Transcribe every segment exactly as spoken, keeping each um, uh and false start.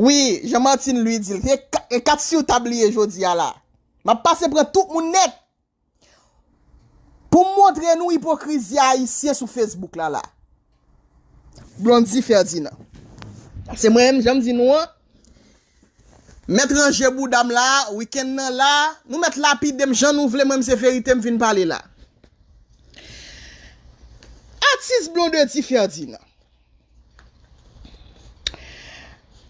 Wi, Jean Martin Louis di l, e ka- e kat sou tab li ye jodi a la. M ap pase pran tout moun nèt. Pou m montre nou ipokrizi ayisyen sou Facebook la la. Blondy Ferdinand. Se mwen menm, jan m di nou an. Mèt ranje bouda m la, wikenn nan la, nou mèt lapide m jan nou vle, mwen m se verite m vin pale la. Atis Blondy Ferdinand.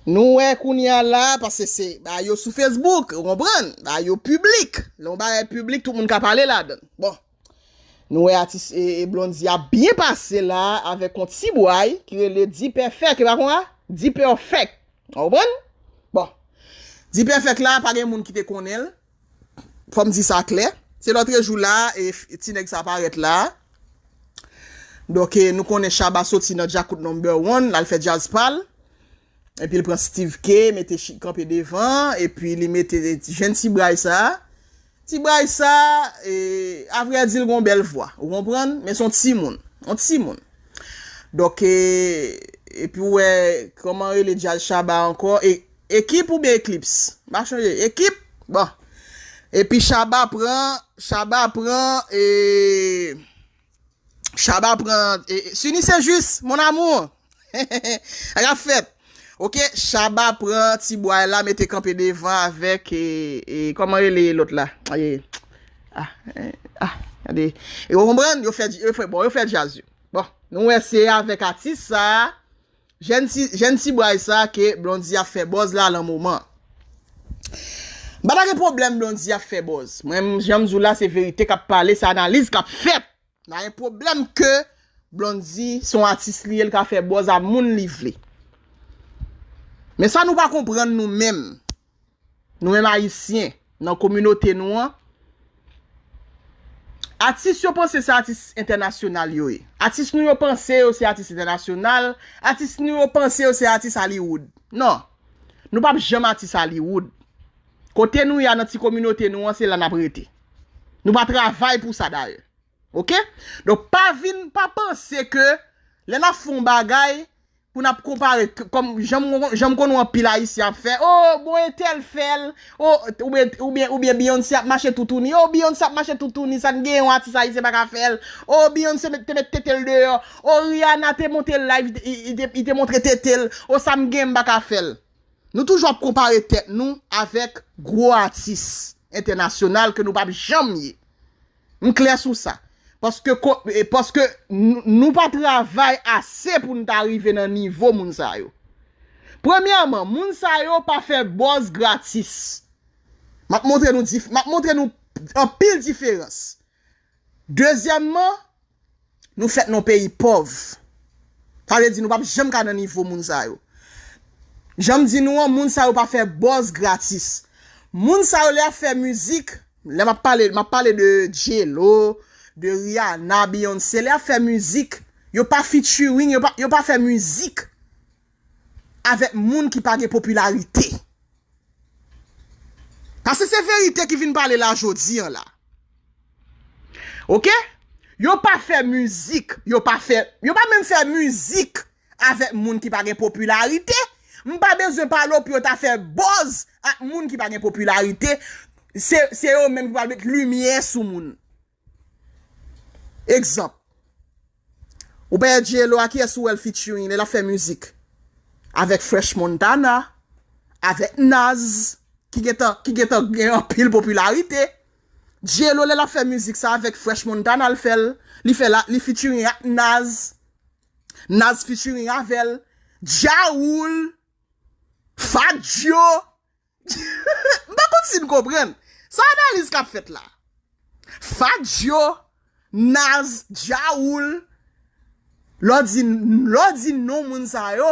Nou wè kounye a la, paske se ba yo sou Facebook, ou konprann? Ba yo piblik. Lè yon bagay piblik, tout moun ka pale ladan l. Bon. Nou wè atis e, e Blondy ap byen pase la avèk yon ti bway ki rele D-Perfect, e pa konsa? D-Perfect. Ou konprann? Bon. D-Perfect la, pa gen moun ki te konnen l. Fò m di sa klè. Se lòtrejou la, e f- ti nèg sa parèt la. Donk, e, nou konnen Shabba soti nan Djakout number one, l al fè djaz pa l. Epi l pran Steve K, mete Chic kanpe devan, epi li mete jèn ti bway sa. Ti bway sa, e, avrèdi l gon bèl vwa, ou konprann? Men se yon timoun, yon timoun. Donk, e, epi w wè, kòman rele djaz Shabba ankò? E, Ekip oubyen Eklips? M pa chonje. Ekip? Bon. Epi Shabba pran, Shabba pran, e, Shabba pran, e, Sini se jis, mon amour. Sa k ap fèt. Ok, Shabba pran ti bway la, mete kanpe devan avèk, e, e, kòman rele lòt la? E, ah, e, ah, gade. E ou konprann? Yo fè, yo fè, bon, yo fè djaz yo. Bon, nou wè se avèk atis sa, jèn ti, jèn ti bway sa ke Blondy ap fè buzz la lan moman. M pa ta gen pwoblèm Blondy ap fè buzz. Mwen, jan m di w la, se verite k ap pale, se analiz k ap fèt. M pa gen pwoblèm ke Blondy se yon atis li ye, l ka fè buzz a moun li vle. Men sa nou pa konprann nou menm, nou menm ayisyen, nan kominote nou an, atis yo panse se atis entènasyonal yo ye. Atis nou yo panse yo se atis entènasyonal, atis nou yo panse yo se atis Hollywood. Non. Nou p ap janm atis Hollywood. Kote nou ye a nan ti kominote nou an, se la n ap rete. Nou pa travay pou sa dayè. Ok? Donk, pa vin, pa panse ke lè n ap fè yon bagay, pou n ap konpare, k- kòm jan m jan m konn wè anpil ayisyen ap fè, o, bon, entèl fè l, o, oubyen, oubyen, oubyen Beyoncé ap mache toutouni, o, Beyoncé ap mache toutouni, sa n gen yon atis ayisyen pa ka fè l, o, Beyoncé met- te met tete l deyò, o, Rihanna te monte live, li te- li te- li te montre tete l, o, sa m gen m pa ka fè l. Nou toujou ap konpare tèt nou avèk gwo atis entènasyonal ke nou p ap janm ye. M klè sou sa. Paske, ko- e, paske n- nou pa travay ase pou n ta rive nan nivo moun sa yo. Premyèman, moun sa yo pa fè buzz gratis. M ap montre nou dif- m ap montre nou anpil diferans. Dezyèmman, nou fèt nan peyi pòv. Sa vle di nou p ap janm ka nan nivo moun sa yo. Jan m di nou an, moun sa yo pa fè buzz gratis. Moun sa yo lè y ap fè mizik, lè m ap pale, m ap pale de J-Lo, de Rihanna, Beyoncé, lè y ap fè mizik, yo pa featuring, yo pa, yo pa fè mizik avèk moun ki pa gen popilarite. Paske se verite ki vin pale la jodi an la. Ok? Yo pa fè mizik, yo pa fè, yo pa menm fè mizik avèk moun ki pa gen popilarite. M pa bezwen pale w pou yo ta fè buzz ak moun ki pa gen popilarite. Se, se yo menm ki pral met limyè sou moun. Egzanp. Ou pa wè J-Lo a kiyès ou wè l featuring lè l ap fè mizik? Avèk French Montana, avèk Nas, ki gentan, ki gentan gen anpil popilarite. J-Lo lè l ap fè mizik sa avèk French Montana l fè l, li fè la, li featuring ak Nas. Nas featuring avè l. Ja Rule, Fat Joe. M pa konn si n konprann. Sa analiz k ap fèt la. Fat Joe, Nas, Ja Rule. Lè w di, lè w di non moun sa yo,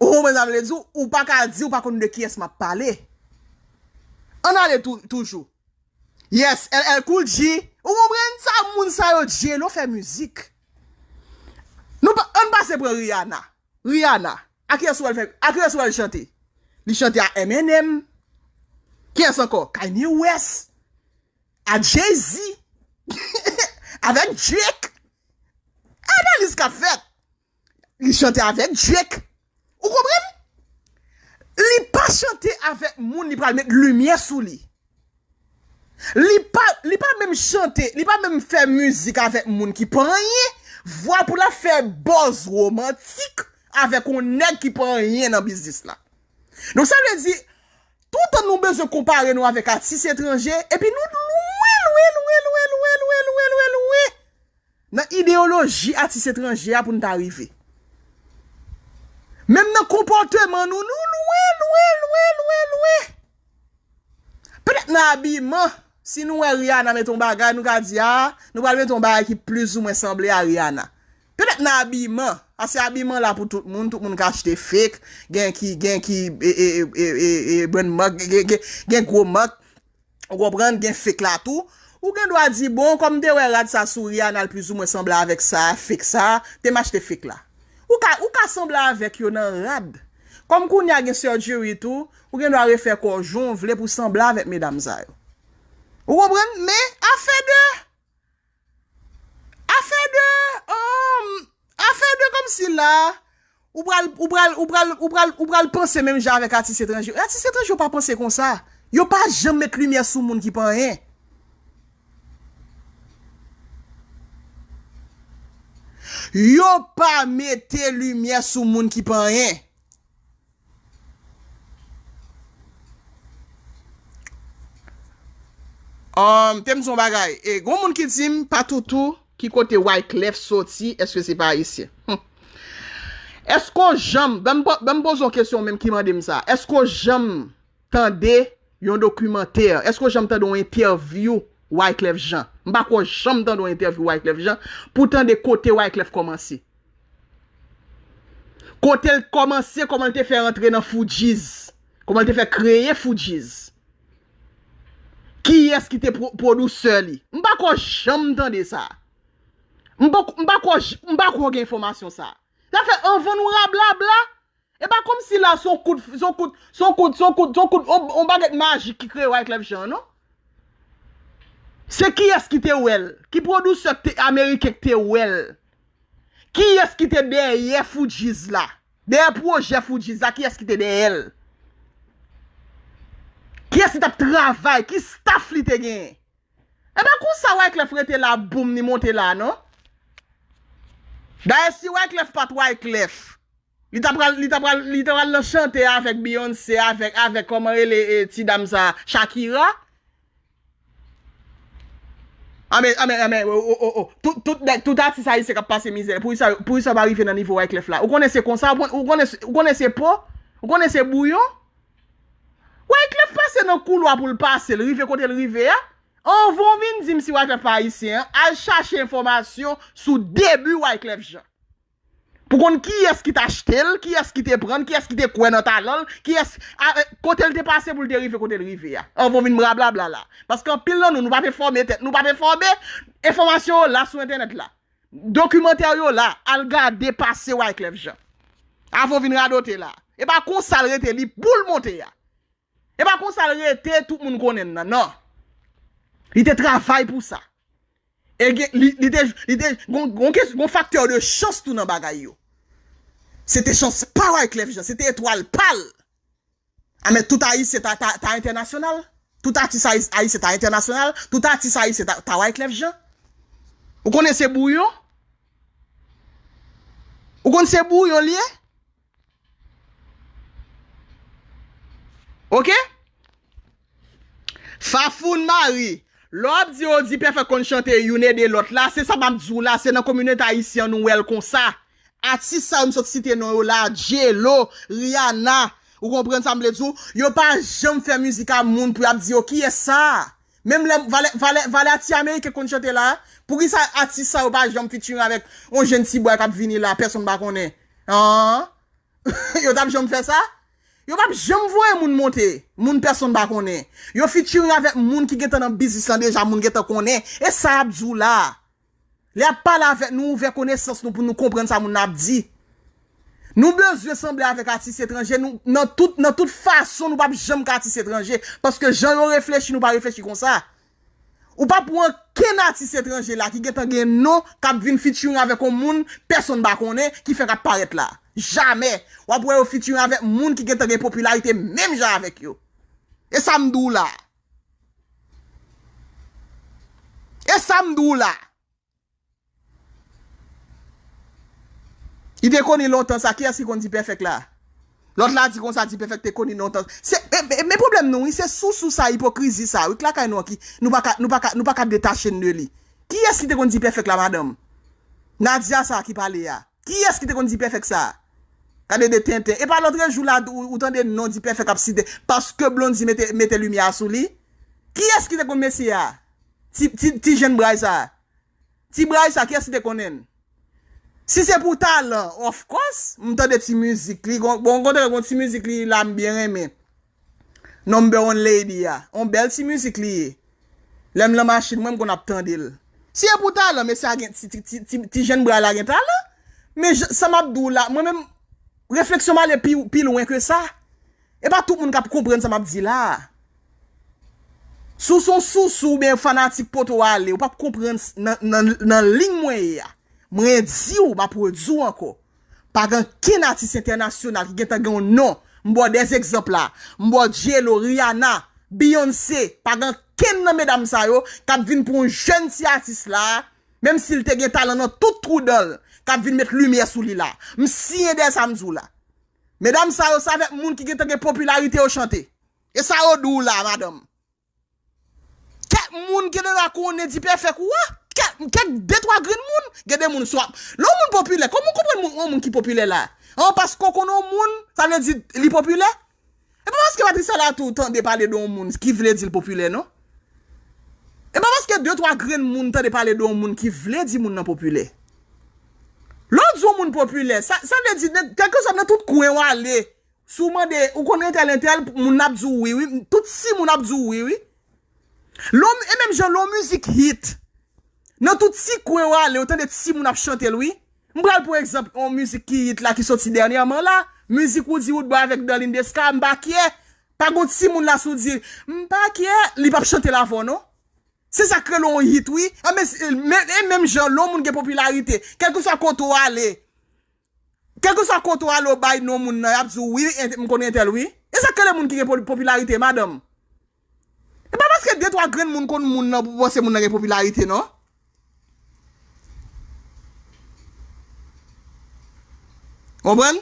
ou konprann sa m vle di w, ou pa ka di ou pa konn de kiyès m ap pale. Ann ale tou- toujou. Yes, L L Cool G. Ou konprann sa moun sa yo, J-Lo fè mizik. Nou pa, ann pase pran Rihanna. Rihanna. A kiyès ou wè l fè, a kiyès ou wè l chante? Li chante a Eminem. Kiyès ankò? Kanye West. A Jay-Z. Avèk Drake. Analiz k ap fèt. Li chante avèk Drake. Ou konprann? pa chante avèk moun li pral met limyè sou li. Li pa, li pa menm chante, li pa menm fè mizik avèk moun ki pa anyen. Vwa pou l ap fè buzz womantik avèk yon nèg ki pa anyen nan biznis la. Donk, sa vle di, toutan nou bezwen konpare nou avèk atis etranje, epi nou lwen, lwen, lwen nan ideyoloji atis etranje a pou n ta rive. Menm nan konpòteman nou, nou lwen, lwen, lwen, lwen, lwen. Petèt nan abiman, si nou wè Rihanna mete yon bagay, nou ka di, a, nou pral mete yon bagay ki plizoumwen sanble a Rihanna. Petèt nan abiman, paske abiman la pou tout moun, tout moun ka achte fake, gen ki, gen ki, e, e, e, e, e, brand mark, gen, gen, gen gwo mark, ou konprann, gen fake la tou. Ou gen dwa di, bon, kòm m te wè rad sa sou Rihanna, l plizoumwen sanble avèk sa, fake sa, te m achte fake la. Ou ka, ou ka sanble avèk yo nan rad. Kòm kounye a gen surgery tou, ou gen dwa refè kò w jan w vle pou w sanble avèk medam sa yo. Ou konprann? Men, afè de, afè de, um, afè de kòmsi la, ou pral, ou pral, ou pral, ou pral, ou pral panse menm jan avèk atis etranje. Atis etranje yo pa panse konsa. Yo pa janm met limyè sou moun ki pa anyen. Yo pa mete limyè sou moun ki pa anyen. Um, te m di yon bagay. E, gon moun ki di m, Patoutou, ki kote Wyclef soti, èske se pa ayisyen? Hum. Èske w janm, ban m po-, ban m poze yon kesyon menm ki mande m sa. Èske w janm tande yon dokimantè? Èske w janm tande yon entèvyou Wyclef Jean? M pa kwè w janm tande yon entèvyou Wyclef Jean pou w tande kote Wyclef kòmanse. Kote l kòmanse, kòman l te fè rantre nan Fugees. Kòman l te fè kreye Fugees. Kiyès ki te pwo-, pwodiktè li? M pa kwè w janm tande sa. M pa, m pa kwè w j-, m pa kwè w gen enfòmasyon sa. Sa fè anvan nou rablabla, e pa kòmsi la se yon kout, se yon kout, se yon kout, se yon kout, se yon kout, on, on bagèt majik ki kreye Wyclef Jean, non. Se kiyès ki te wè l? Ki pwodiktè ki te, ameriken ki te wè l? Kiyès ki te dèyè Fugees la? Dèyè pwojè Fugees la, kiyès ki te dèyè l? Kiyès ki t ap travay? Ki staff li te genyen? E pa konsa Wyclef rete la, boum, li monte la, non? Dayè, si Wyclef pa t Wyclef, li ta pral, li ta pral, li ta pral nan chante avèk Beyoncé, avèk, avèk, kòman rele, e, ti dam sa, Shakira? Anben, anben, anben, o, o, o, o. Tout, tout nèg, tout atis ayisyen k ap pase mizè, poukisa, poukisa yo pa rive nan nivo Wyclef la? Ou konnen se konsa, ou konn-, ou konnen, ou konnen se po, ou konnen se bouyon. Wyclef pase nan koulwa pou l pase, l rive kote l rive a. Anvan w vin di m si Wyclef pa ayisyen an, al chache enfòmasyon sou debi Wyclef Jean. Pou konn kiyès ki t achte l, kiyès ki te pran l, kiyès ki te kwè nan talan l, kiyès, a, e, kote l te pase pou l te rive kote l rive a. Anvan w vin rablabla la. Paske anpil nan nou, nou pa t enfòme tèt, nou pa t enfòme, enfòmasyon yo la sou entènèt la. Dokimantè yo la, al gade pase Wyclef Jean. Avan w vin radote la. E pa konsa l rete, li pou l monte a. E pa konsa l rete, tout moun konnen l nan, non. Li te travay pou sa. E gen, li, li te, li te, gon, gon kes-, gon faktè de chans tou nan bagay yo. Se te chans pa Wyclef Jean, se te etwal pa l. A, men tout ayisyen ta, ta, ta entènasyonal. Tout atis ayis-, ayisyen ta entènasyonal. Tout atis ayisyen ta, ta Wyclef Jean. Ou konnen se bouyon? Ou konn se bouyon l ye? Oke? Fafoun Mari, lè w ap di yo di Pèfèk konn chante youn ede lòt la, se sa m ap di w la, se nan kominote ayisyen an nou wè l konsa. Atis sa yo m sot site non yo la, J-Lo, Rihanna, ou konprann sa m vle di w? Yo pa janm fè mizik a moun pou y ap di yo kiyès sa? Menm lè valè, valè, valè ti ameriken konn chante la, poukisa atis sa yo pa janm featuring avèk yon jenn ti bòy k ap vini la, pèsonn pa konnen? An? Yo t ap janm fè sa? Yo p ap janm voye moun monte, moun pèsonn pa konnen. Yo featuring avèk moun ki gentan nan biznis lan deja, moun gentan konnen. E sa y ap di w la. Lè y ap pale avèk nou, ouvè konesans nou pou nou konprann sa moun nan ap di. Nou bezwen sanble avèk atis etranje, nou, nan tout, nan tout fason, nou p ap janm ka atis etranje. Paske jan yo reflechi, nou pa reflechi konsa. Ou pa pou ankenn atis etranje la ki gentan gen non, k ap vin featuring avèk yon moun, pèsonn pa konnen, ki fèk ap parèt la. Jamè. W ap wè yo featuring avèk moun ki gentan gen popilarite menm jan avèk yo. E sa m di w la. E sa m di w la. Li te koni lontan sa. Kiyès ki konn D-Perfect la? Lòt la di konsa D-Perfect te koni lontan. Se, e, e, men pwoblèm nou, wi, se sousou sa, ipokrizi sa, wi, k lakay nou an ki, nou pa ka, nou pa ka, nou pa ka detache n de li. Kiyès ki te konn D-Perfect la, madanm? Nadia sa ki pale a. Kiyès ki te konn D-Perfect sa? Gade de tenten. E pa lòtrejou la, ou, ou tande non D-Perfect ap site, paske Blondy mete, mete limyè a sou li. Kiyès ki te konn mesye a? Ti, ti, ti jenn bray sa. Ti bray sa, kiyès ki te konnen l? Si se pou talan, of course, m tande ti mizik li. Gon, bon, gon, gon ti mizik li la m byen renmen. Number One Lady a. On bèl ti mizik li ye. Lè m lan machin, mwen, m konn ap tande l. Si e pou talan, mesye a gen ti, ti, ti, ti, ti jenn bray la gen talan. Men jan, sa m ap di w la, mwen menm, refleksyon m ale pi, pi lwen ke sa. E pa tout moun k ap konprann sa m ap di la. Si w se yon sousou oubyen fanatik Poto Ale, ou p ap konprann s-, nan, nan, nan liy mwen ye a. Mwen di w, m ap redi w ankò. Pa gen kenn atis entènasyonal ki gentan gen yon non. M ba w dèz egzanp la. M ba w J-Lo, Rihanna, Beyoncé. Pa gen kenn nan medam sa yo k ap vin pou yon jèn ti atis la, menm si l te gen talan nan tout twou dan l, k ap vin met limyè sou li la. M siyen dèyè sa m di w la. Medam sa yo, se avèk moun ki gentan gen popilarite yo chante. E sa yo di w la, madanm. Kèk moun ki deja konnen D-Perfect ou a, kèk, kèk de twa grenn moun, gen de moun swa. Lè yon moun popilè, kòman w konprann moun, yon moun ki popilè la? An, paske w konnen yon moun, sa vle di li popilè? E pa paske Patricia Latour tande pale de yon moun ki vle di l popilè, non. E pa paske de twa grenn moun tande pale de yon moun ki vle di moun nan popilè. Lè w di yon moun popilè, sa, sa vle di, nan, kèlkeswa nan tout kwen w ale, si w mande, ou konn entèl, entèl, moun nan ap di w wi, wi. Tout timoun ap di w wi, wi. Lè w, e menm jan lè yon mizik hit, nan tout ti kwen w ale, ou tande timoun ap chante l, wi. M pral pran egzanp yon mizik ki hit la, ki soti dènyèman la. Mizik Roody Roodboy avèk Darline Desca, M pa kyè. Pa gon timoun la si w di, M pa kyè, li p ap chante l avè w, non. Se sa k rele yon hit, wi. A, men, men, e menm jan, lè yon moun gen popilarite, kèlkeswa kote w ale, kèlkeswa kote w ale, w bay non moun nan, y ap di w, wi, ent-, m konnen entèl, wi. E sa k rele moun ki gen po-, popilarite, madanm. E pa paske de twa grenn moun konn moun nan pou w panse moun nan gen popilarite, non. Konprann?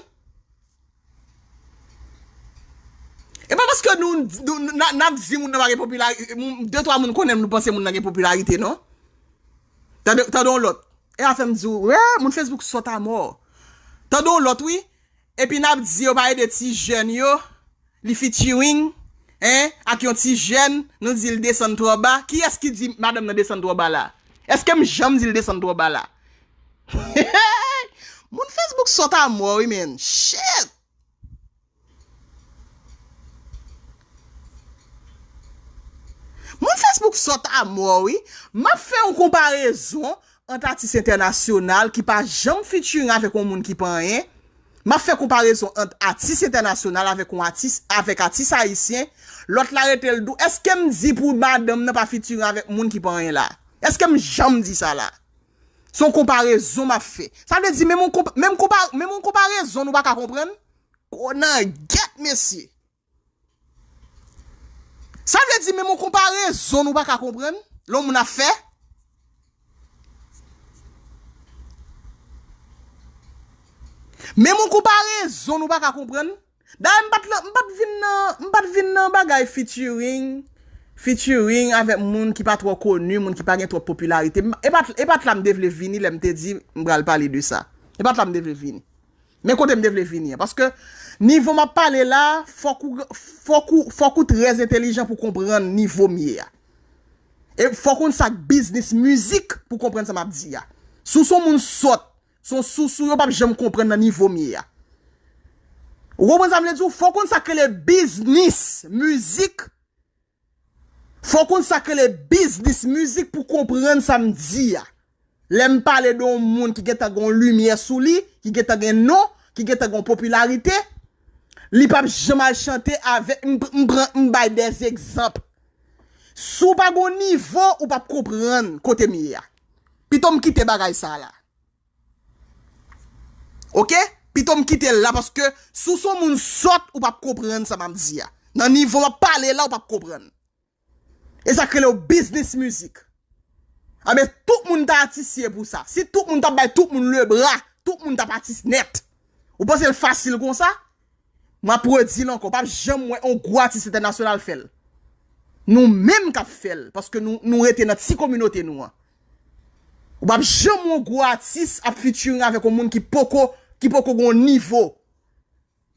E pa paske nou, nou, n a, n ap di moun nan pa gen popilarite, moun, de twa moun konnen m, nou panse moun nan gen popilarite, non. Tande, tande yon lòt. E afè m di w, wè, moun Facebook sòt amò. Tande yon lòt, wi. Epi n ap di yo pa ede ti jèn yo, li featuring, en, ak yon ti jèn, nou di l desann twò ba. Kiyès ki di madanm nan desann twò ba la? Èske m janm di l desann twò ba la? Moun Facebook sòt amò, wi, men. Shit! Moun Facebook sòt amò, wi. M ap fè yon konparezon ant atis entènasyonal ki pa janm featuring avèk yon moun ki pa anyen. M ap fè konparezon ant atis entènasyonal avèk yon atis, avèk atis ayisyen. Lòt la rete l di w, èske m di pou madanm nan pa featuring avèk moun ki pa anyen la? Èske m janm di sa la? Se yon konparezon m ap fè. Sa vle di, menm yon konpa-, menm konpa-, menm yon konparezon nou pa ka konprann? Konangèt, mesye. Sa vle di, menm yon konparezon nou pa ka konprann, lè yon moun ap fè. Menm yon konparezon nou pa ka konprann. Dayè, m pa t lan, m pa t vin nan, m pa t vin nan bagay featuring, featuring avèk moun ki pa twò koni, moun ki pa gen twòp popilarite. M, e pa t, e pa t la m te vle vini lè m te di m pral pale de sa. E pa t la m te vle vini. Men kote m te vle vini an. Paske nivo m ap pale la, fòk ou, fòk ou, fòk ou trè entèlijan pou konprann nivo m ye a. E fòk ou konn sa k biznis mizik pou konprann sa m ap di a. Si w se yon moun sòt, se yon sousou, yo p ap janm konprann nan nivo m ye a. Ou konprann sa m vle di w? Fòk ou konn sa k rele biznis mizik. Fò w konn sa k rele biznis mizik pou w konprann sa m di a. Lè m pale de yon moun ki gentan gen yon limyè sou li, ki gentan gen non, ki gentan gen yon popilarite, li p ap janm al chante avèk, m, m pran, m bay dèz egzanp. Si w pa gen yon nivo, ou p ap konprann kote m ye a. Pito m kite bagay sa a la. Oke? Pito m kite l la, paske si w se yon moun sòt, ou p ap konprann sa m ap di a. Nan nivo m ap pale la, ou p ap konprann. E sa k rele w biznis mizik. Anben, tout moun ta atis ye pou sa. Si tout moun t ap bay tout moun lebra, tout moun t ap atis nèt. Ou panse l fasil konsa? M ap redi l ankò, w p ap janm wè yon gwo atis entènasyonal fè l. Nou menm k ap fè l, paske nou, nou rete nan ti kominote nou an. Ou p ap janm wè yon gwo atis ap featuring avèk yon moun ki poko, ki poko gen yon nivo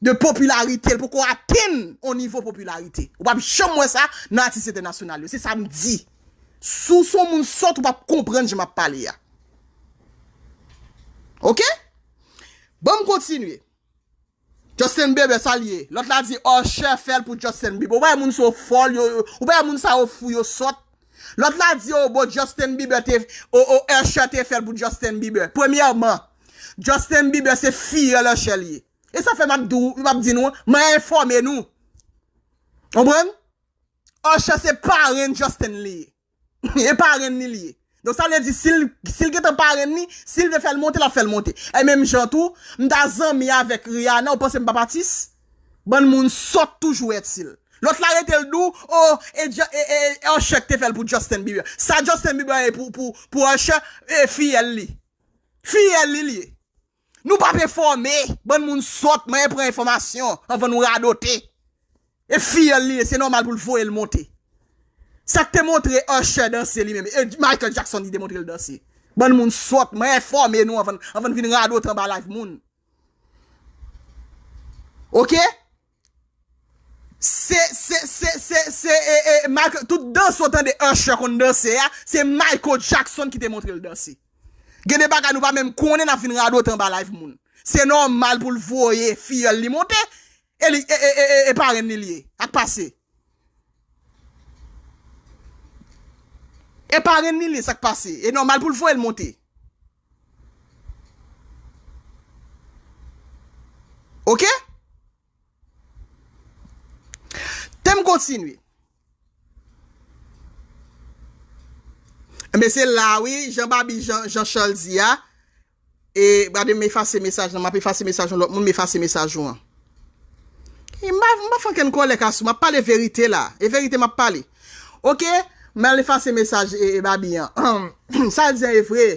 de popilarite, l poko atenn yon nivo popilarite. Ou p ap janm wè sa nan atis entènasyonal yo. Se sa m di. Si w se yon moun sòt, ou p ap konprann jan m ap pale a. Oke? Ban m kontinye. Justin Bieber, sa l ye? Lòt la di Usher fè l pou Justin Bieber. Ou pa wè moun sa yo fòl, yo, yo, ou pa wè moun sa yo fou, yo sòt. Lòt la di, o, bon, Justin Bieber te, o, o, Usher te fè l pou Justin Bieber. Premyèman, Justin Bieber se fiyèl Usher li ye. E sa fè m ap di w, m ap di nou, mwen enfòme nou. Konprann? Usher se parenn Justin li ye. E parenn li li ye. Donk sa vle di, si l, si l gentan parenn li, si l vle fè l monte, l ap fè l monte. E menm jan tou, m ta zanmi avèk Rihanna, ou panse m p ap atis? Bann moun sòt toujou ètil. Lòt la rete l di w, o, e, Ju- e, e, e Usher k te fè l pou Justin Bieber. Sa Justin Bieber ye pou, pou, pou Usher, e fiyèl li. Fiyèl li l ye. Nou p ap enfòme, bann moun sòt, manyen pran enfòmasyon anvan nou radote. E fiyèl li ye, se nòmal pou l voye l monte. Sa k te montre Usher danse li menm, e Michael Jackson li te montre l danse. Bann moun sòt, manyen enfòme nou anvan, anvan n vin radote anba live moun. Oke? Se, se, se, se, se, e, e, Michael, tout dans ou tande Usher konn danse a, se Michael Jackson ki te montre l danse. Gen de bagay nou pa menm konnen, n ap vin radote anba live moun. Se nòmal pou l voye fiyèl li monte, e li, e, e, e, e, e parenn li l ye. Sa k pase? E parenn li l ye, sa k pase? E nòmal pou l voye l monte. Oke? Tem kontinye. Enben, se la, wi, Jan Babi, Jan, Jan Charles di a. E, gade, m efase mesaj lan, m ap efase mesaj yon lòt moun, m efase mesaj ou an. E m pa, m pa fè ankenn kòlè, Kasou, m ap pale verite la. E verite m ap pale. Oke, m al efase mesaj, e, e Babi an. Sa l di an e vre.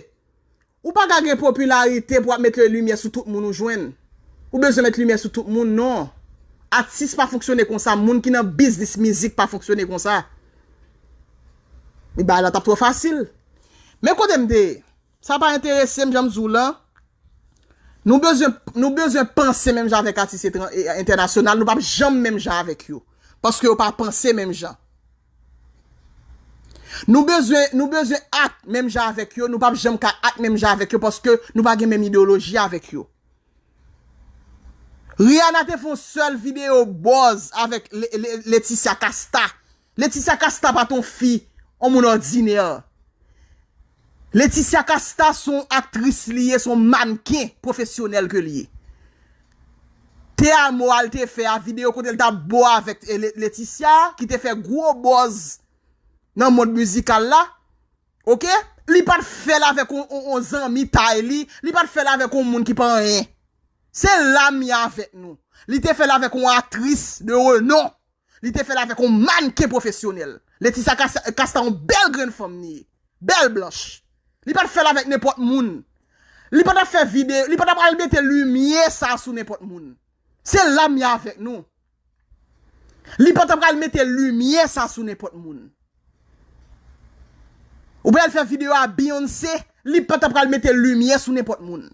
Ou pa ka gen popilarite pou w ap mete limyè sou tout moun ou jwenn. Ou bezwen met limyè sou tout moun, non. Atis pa fonksyone konsa, moun ki nan biznis mizik pa fonksyone konsa. E bagay la t ap twò fasil. Men kote m te ye? Sa pa enterese m, jan m di w lan. Nou bezwen, nou bezwen panse menm jan avèk atis etran- e, entènasyonal, nou p ap janm menm jan avèk yo. Paske yo pa panse menm jan. Nou bezwen, nou bezwen act menm jan avèk yo, nou p ap janm ka act menm jan avèk yo paske nou pa gen menm ideyoloji avèk yo. Rihanna te fè yon sèl videyo buzz avèk Le- Le- Leticia Casta. Leticia Casta pa t yon fi, yon moun òdinè. Leticia Casta se yon aktris li ye, se yon mannken pwofesyonèl ke li ye. Te Amo a l te fè a, videyo kote l t ap bo avèk, e, Le- Leticia, ki te fè gwo buzz nan mond mizikal la. Oke? Li pa t fè l avèk yon, yon, yon zanmi tay li, li pa t fè l avèk yon moun ki pa anyen. Se la m ye avèk nou. Li te fè l avèk yon aktris de renon. Li te fè l avèk yon mannken pwofesyonèl. Leticia Cas- Casta yon bèl grenn fanm li ye. Bèl blanch. Li pa t fè l avèk nenpòt moun. Li pa t ap fè videyo, li pa t ap al mete limyè sa sou nenpòt moun. Se la m ye avèk nou. Li pa t ap al mete limyè sa sou nenpòt moun. Ou pral fè videyo a Beyoncé, li pa t ap pral mete limyè sou nenpòt moun.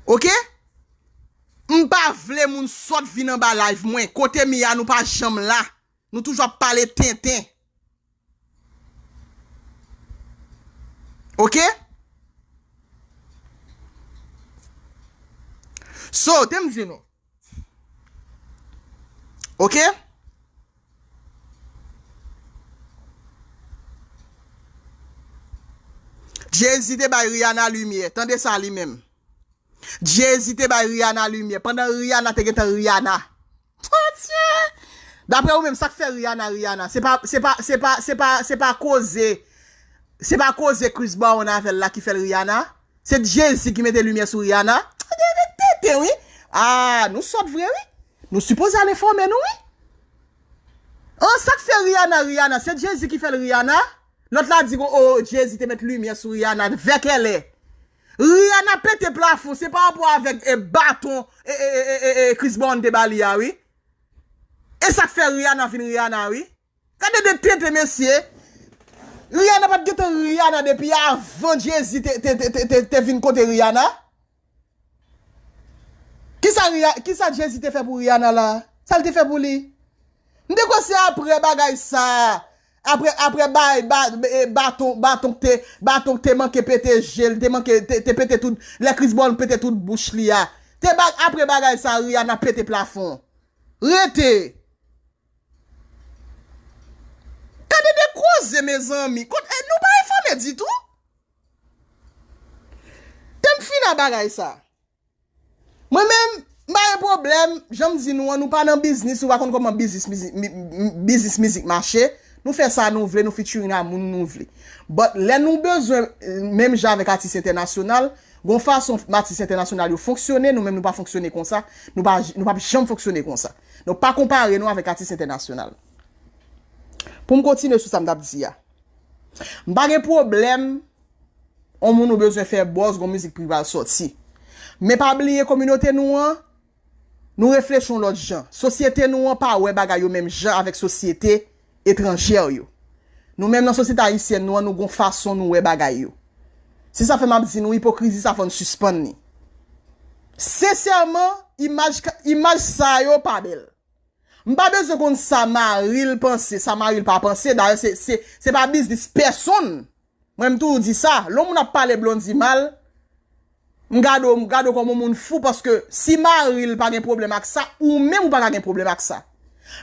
Oke? M pa vle moun sòt vin anba live mwen. Kote m ye a, nou pa janm la. Nou toujou ap pale tenten. Oke? So, te m di nou. Oke? Jay-Z te bay Rihanna limyè. Tande sa li menm. Jay-Z te bay Rihanna limyè. Pandan Rihanna te gentan Rihanna. Bondye! Daprè ou menm, sa k fè Rihanna, Rihanna? Se pa, se pa, se pa, se pa, se pa koze Se pa koze Chris Brown avè l la ki fè l Rihanna? Se Jay-Z ki mete limyè sou Rihanna? Tenten, wi. Ah, nou sòt vre, wi. Nou sipoze al enfòme nou, wi. An, sa k fè Rihanna, Rihanna? Se Jay-Z ki fè l Rihanna? Lòt la di, oh, Jay-Z te met limyè sou Rihanna. Vèkèlè. Rihanna pete plafon, se pa rapò avèk e baton e, e, e, e, e Chris Brown te ba li a, wi. E sa k fè Rihanna vin Rihanna, wi. Gade de tenten, mesye. Rihanna pa t gentan Rihanna depi avan Jay-Z te, te, te, te, te, te vin kote Rihanna. Kisa, Riha- kisa Jay-Z te fè pou Rihanna la? Sa l te fè pou li? M te kwè se apre bagay sa. Apre, apre bay, ba, e, baton, baton k te, baton k te manke pete je l, te manke, te, te pete tout, lè Chris Brown pete tout bouch li a. Te ba- apre bagay sa, Rihanna pete plafon. Rete. Gade de koze, mezanmi. Kot, e, nou pa enfòme ditou. Te m fini a bagay sa. Mwen menm, m pa gen pwoblèm, jan m di nou an, nou pa nan biznis, nou pa konn kòman biznis mizik, mi- mi- biznis mizik mache. Nou fè sa nou vle, nou featuring a moun nou vle. But lè nou bezwen, e, menm jan avèk atis entènasyonal, gon fason atis entènasyonal yo fonksyone, nou menm nou pa fonksyone konsa, nou pa, nou p ap janm fonksyone konsa. Donk pa konpare nou avèk atis entènasyonal. Pou m kontinye sou sa m t ap di a. M pa gen pwoblèm, on moun ou bezwen fè buzz, gon mizik pou li pral sòti. Men pa bliye kominote nou an, nou reflechi yon lòt jan. Sosyete nou an pa wè bagay yo menm jan avèk sosyete etranjè yo. Nou menm nan sosyete ayisyèn nou an, nou gon fason nou wè bagay yo. Se sa fè m ap di nou, ipokrizi sa fò n sispann li. Sensèman, imaj, imaj sa yo pa bèl. M pa bezwen konn sa mari l panse, sa mari l pa panse. Dayè, se, se, se pa biznis pèsonn. Mwen, m toujou di sa. Lè yon moun ap pale Blondy mal, m gade w, m gade w kòm yon moun fou, paske si mari l pa gen pwoblèm ak sa, ou menm ou pa ka gen pwoblèm ak sa.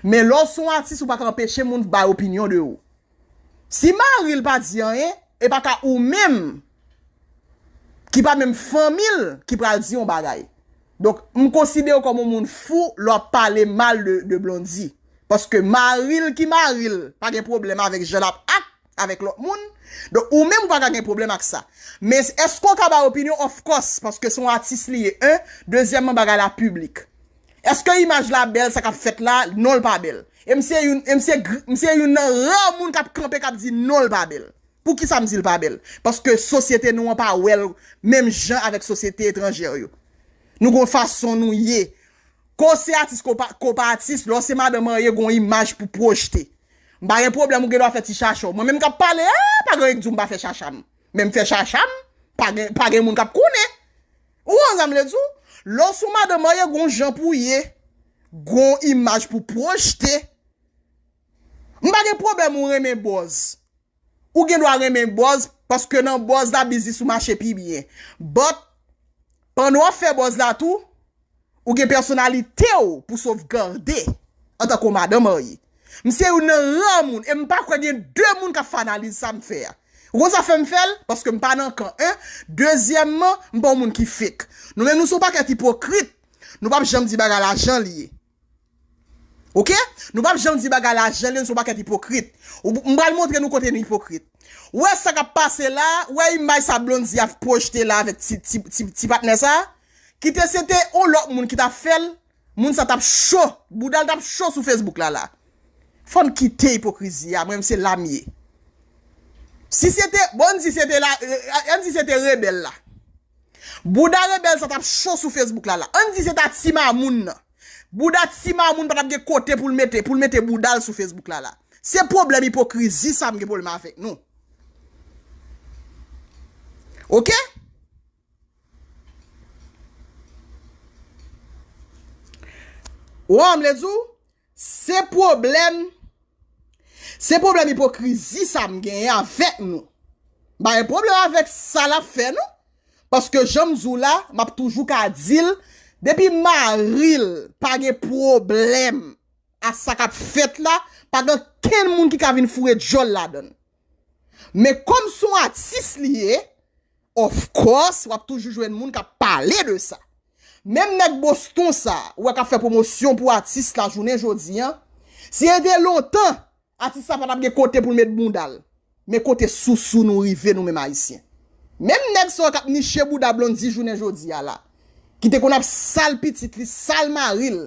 Men lè w se yon atis, ou pa ka anpeche moun bay opinyon de ou. Si mari l pa di anyen, e pa ka ou menm ki pa menm fanmi l ki pral di yon bagay. Donk, m konsidere w kòm yon moun fou lè w ap pale mal de, de Blondy. Paske mari l ki mari l pa gen pwoblèm avèk jan l ap ak avèk lòt moun. Donk, ou menm ou pa ka gen pwoblèm ak sa. Men èske w ka bay opinyon? Of course, paske se yon atis li ye, en. Dezyèmman, bagay la piblik. Èske imaj la bèl, sa k ap fèt la? Non, l pa bèl. E m se youn, e m se gr- m se youn nan ra moun k ap kanpe, k ap di non, l pa bèl. Poukisa m di l pa bèl? Paske sosyete nou an pa wè l menm jan avèk sosyete etranjè yo. Nou gon fason nou ye. Ke w se atis, ke w pa, ke w pa atis, lè w se madan marye, gon imaj pou pwojte. M pa gen pwoblèm, ou gen dwa fè ti chacha w. Mwen menm k ap pale a, pa gen anyen k di w m pa fè chacha m. Men m fè chacha m, pa gen, pa gen moun k ap konnen. Ou konn sa m vle di w? Lè w se yon madan marye, gon jan pou w ye, gon imaj pou pwojte. M pa gen pwoblèm ou renmen buzz. Ou gen dwa renmen buzz, paske nan buzz la, biznis ou mache pi byen. But, pandan w ap fè buzz la tou, ou gen pèsonalite w pou sovgade antanke yon madan marye. M se youn nan ra moun, e m pa kwè gen de moun k ap fè analiz sa m fè a. Ou konn sa fè m fè l? Paske m pa nan kan, en. Dezyèmman, m pa yon moun ki fake. Nou menm, nou se yon pakèt ipokrit. Nou p ap janm di bagay la jan l ye. Oke? Nou p ap janm di bagay la jan l ye, nou se yon pakèt ipokrit. Ou- m pral montre nou kote nou ipokrit. Ou wè sa k ap pase la, ou wè imaj sa Blondy ap pwojte la avèk ti, ti, ti, ti patnè sa? Kite se te yon lòt moun ki t ap fè l, moun sa t ap cho, bouda l t ap cho sou Facebook la la. Fò n kite ipokrizi a, mwen menm se la m ye. Si se te, bon, ann di se te la, eh, ann di se te rebèl la. Bouda rebèl sa t ap cho sou Facebook la la. Ann di se ta ti mamoun nan. Bouda ti mamoun pa t ap gen kote pou l mete, pou l mete bouda l sou Facebook la la. Se pwoblèm ipokrizi sa m gen pwoblèm avèk nou. Oke? Ou wè, m vle di w, se pwoblèm, se pwoblèm ipokrizi sa m genyen avèk nou. M pa gen pwoblèm avèk sa l ap fè, non. Paske jan m di w la, m ap toujou ka di l, depi mari l pa gen pwoblèm a sa k ap fèt la, pa gen kenn moun ki ka vin foure djòl ladan l. Men kòm se yon atis li ye, of course, w ap toujou jwenn moun k ap pale de sa. Menm nèg Boston sa, ou wè k ap fè pwomosyon pou atis la jounen jodi a, si se te lontan, atis sa pa t ap gen kote pou l met bounda l. Men kote sousou nou rive nou menm Ayisyen. Menm nèg sa yo k ap niche bouda Blondy jounen jodi a la, ki te konn ap sal pitit li, sal mari l.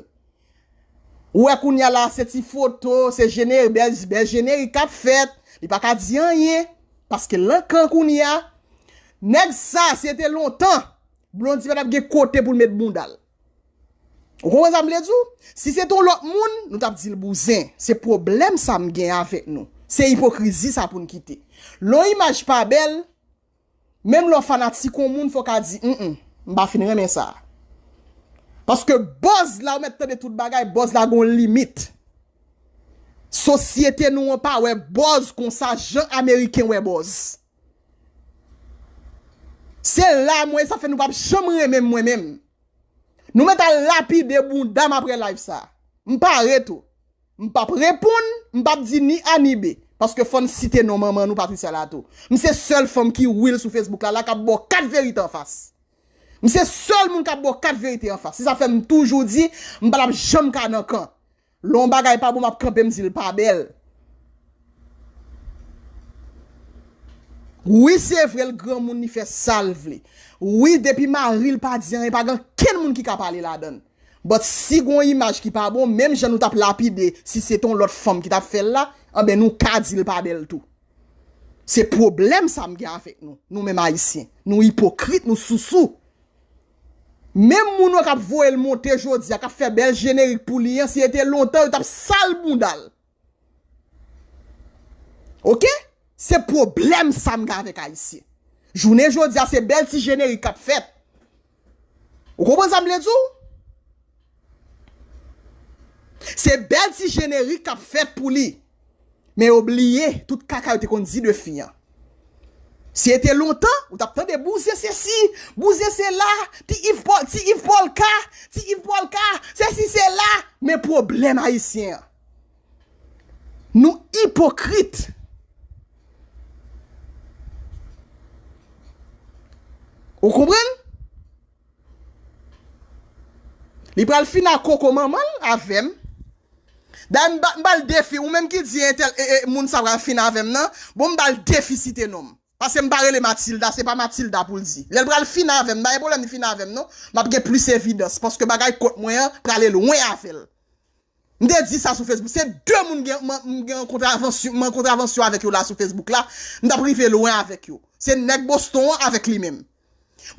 Ou wè kounye a la, se ti foto, se jeneri, bèl, bèl jenerik k ap fèt. Li pa ka di anyen, paske l nan kan kounye a. Nèg sa, si se te lontan, Blondy pa t ap gen kote pou l met bounda l. Ou konprann sa m vle di w? Si se te yon lòt moun, nou t ap di l bouzen. Se pwoblèm sa m gen avèk nou. Se ipokrizi sa pou n kite. Lè yon imaj pa bèl, menm lè w fanatik yon moun, fò w ka di, mm, m pa fin renmen sa. Paske buzz la, ou mèt tande tout bagay, buzz la gon limit. Sosyete nou an pa wè buzz konsa, jan Ameriken wè buzz. Se la mwen, sa fè nou p ap janm renmen m mwen menm. Nou mèt al lapide bounda m apre live sa. M pare tou. M p ap reponn, m p ap di ni A ni B. Paske fò n site non manman nou, Patricia Lato. M se sèl fanm ki real sou Facebook la, la k ap ba w kat verite anfas. M se sèl moun k ap ba w kat verite anfas. Se sa fè m toujou di, m pa t ap janm ka nan kan. Lè yon bagay pa bon, m ap kanpe, m di l pa bèl. Wi, se vre, l granmoun, li fè sa l vle. Wi, depi mari l pa di anyen, pa gen kenn moun ki ka pale ladan l. But si gon imaj ki pa bon, menm jan nou t ap lapide, si se t on lòt fanm ki t ap fè l la, anben nou ka di l pa bèl tou. Se pwoblèm sa m gen avèk nou, nou menm Ayisyen. Nou ipokrit, nou sousou. Menm moun yo k ap voye l monte jodi a, k ap fè bèl jenerik pou li an, si se te lontan, yo t ap sal bounda l. Oke? Se pwoblèm sa m gen avèk Ayisyen. Jounen jodi a, se bèl ti jenerik k ap fèt. Ou konprann sa m vle di w? Se bèl ti jenerik k ap fèt pou li. Men yo bliye tout kaka yo te konn di de fi an. Si se te lontan, ou t ap tande bouzen sesi, bouzen sela, ti Yves Paul, ti Yves Paul ka, ti Yves Paul ka, sesi sela. Men pwoblèm Ayisyen an, nou ipokrit. Ou konprann? Li pral fin a koko manman l avè m. Dayè, m ba, m ba l defi, ou menm ki di entèl, e, e, moun sa pral fin avè m nan, bon, m ba l defi site non m. Paske m pa rele Matilda, se pa Matilda pou l di. Lè l pral fin avè m, m pa gen pwoblèm li fin avè m non, m ap gen plis evidans, paske bagay kont mwen an prale lwen avè l. M te di sa sou Facebook. Se de moun gen, m, m gen yon kontravansyon, m an kontravansyon avèk yo la sou Facebook la. M t ap rive lwen avèk yo. Se nèg Boston an avèk li menm.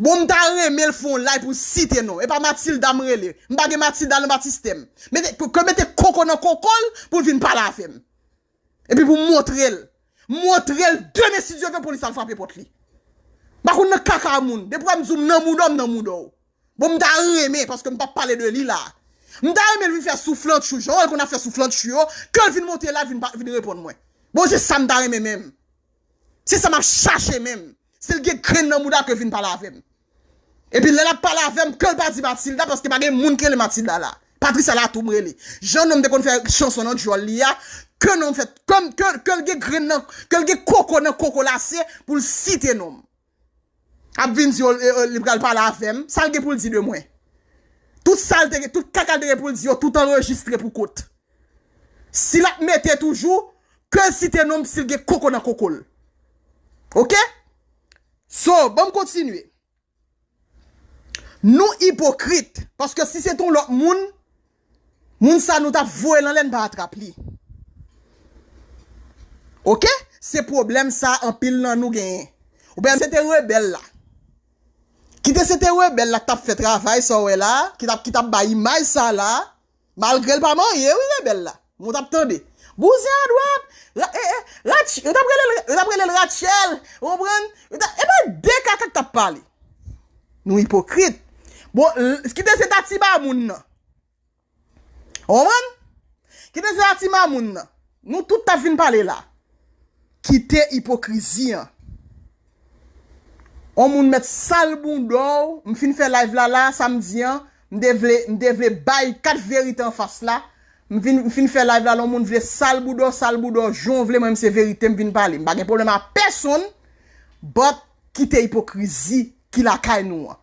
Bon, m ta renmen l fè yon live pou l site non. E pa Matilda m rele. M pa gen Matilda nan batistè m. Mete, ke, ke mete koko nan koko l pou l vin pale avè m. Epi pou m montre l. Montre l demen si Dye vle pou li sa l frape pòt li. M pa konn nan kaka moun. Depi w wè m di w m nan mouda w, m nan mouda w. Bon, m ta renmen, paske m p ap pale de li la. M ta renmen l vin fè souflantchou, jan l konn ap fè souflantchou yo, ke l vin monte la, vin, pa- vin reponn mwen. Bon, se sa m ta renmen menm. Se sa m ap chache menm. Si l gen grenn nan mouda, ke l vin pale avè m. Epi lè l ap pale avè m, ke l pa di Matilda, paske pa gen moun ki rele Matilda la. Patricia Latou m rele. Jan non m te konn fè chanson nan djòl li a, ke non m fè, ke, ke, ke l gen grenn nan, ke l gen koko nan koko lase pou l site non m. Ap vin di yo, e, e, li pral pale avè m. Sa l gen pou l di de mwen? Tout sa l te gen, tout kaka l te gen pou l di yo, tout anrejistre pou kont. Si l ap mete toujou, ke l site non m si l gen koko nan koko l. Oke? So, ban m kontinye. Nou ipokrit, paske si se t on lòt moun, moun sa nou t ap voye l anlè, n pa atrap li. Oke? Se pwoblèm sa anpil nan nou genyen. Oubyen se te rebèl la. Kite se te rebèl la k t ap fè travay sa w wè la, ki t ap, ki t ap bay imaj sa la, malgre l pa marye, wi, rebèl la. Moun t ap tande. Bouzen adwat, ra- e, e, Rach- yo t ap rele l, yo t ap rele l Rachel, ou konprann? Yo t ap- e pa de kaka k t ap pale. Nou ipokrit. Bon, l- kite se ta ti ba moun nan. Ou konprann? Kite se ta ti mamoun nan. Nou tout t ap vin pale la. Kite ipokrizi an. On moun mèt sal bounda w, m fin fè live la la, samdi an, m te vle, m te vle bay kat verite anfas la. M vin, m fin fè live la, lè on moun vle sal bounda w, sal bounda w, jan w vle, mwen m se verite m vin pale. M pa gen pwoblèm a pèsonn, but kite ipokrizi ki lakay nou an.